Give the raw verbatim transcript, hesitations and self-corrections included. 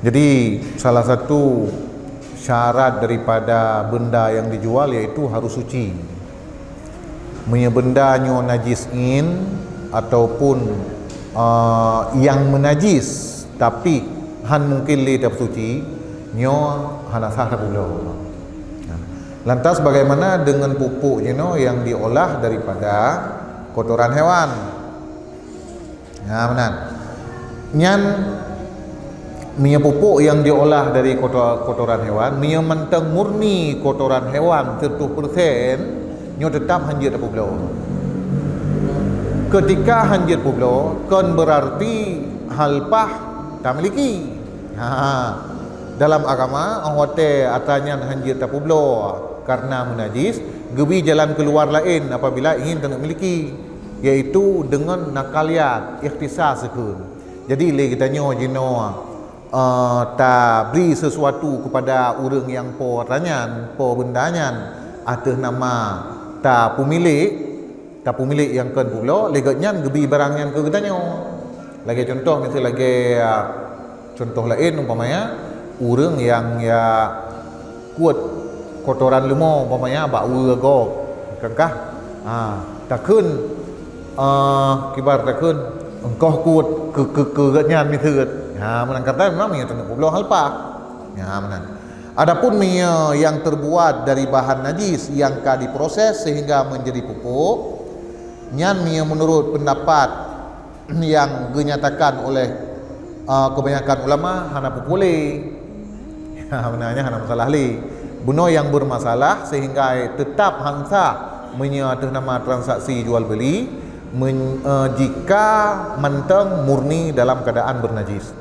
Jadi, salah satu syarat daripada benda yang dijual yaitu harus suci. Meunyoe benda nyoe najis in ataupun, uh, yang menajis tapi han mungkin lé tapeusuci, nyoe hana sah tapubloe. Nah, lantas bagaimana dengan pupuk jinoe yang diolah daripada kotoran hewan? Ha, meunan. Nyan, meunyoe pupuk nyang diolah dari koto-, kotoran hewan, meunyoe mantong murni kotoran hewan seratus persen, nyoe teutap han jeuet tapubloe. Keutika han jeuet publoe, kon beurarti halpah tamiliki. Ha, dalam agama, 'oh watée atra nyan han jeuet tapubloe kareuna meunajis, geubri jalan keuluar laén apabila ingin taneuk miliki, yaitu deungon nakaliat, ikhtisas kheun. Jadi, lé geutanyoe jinoe, eh, tabri sesuatu kepada ureuëng nyang po atra nyan, po benda nyan, ateueh nama tapeumilék, tapeumilék nyang kon publoe, lé gobnyan geubri barang nyan keu geutanyoe. Lagée cuntoh, miseu lagée, ah, cuntoh laén, umpamanya, ureuëng nyang ya kuet kotoran leumo, umpamanya, bak weue gob, kan kah? Ha, takheun, eh, kiban takheun, engkoh kuet keu, keu, keu gobnyan miseu. Ha, meunan kata memang meunyoe taneuk publoe halpah. Ha, meunan. Adapun meunyoe nyang terbuat dari bahan najis nyang ka diproses sehingga menjadi pupuk, nyan meunyoe menurut pendapat nyang geunyatakan oleh, uh, kebanyakan ulama, hana peupuléh. Ha, meunan nyan hana masalah lé. Bunoe nyang bermasalah sehingga teutap han sah meunyoe ateueh nama transaksi jual beli, men-, eh, jika mantong murni dalam keadaan bernajis.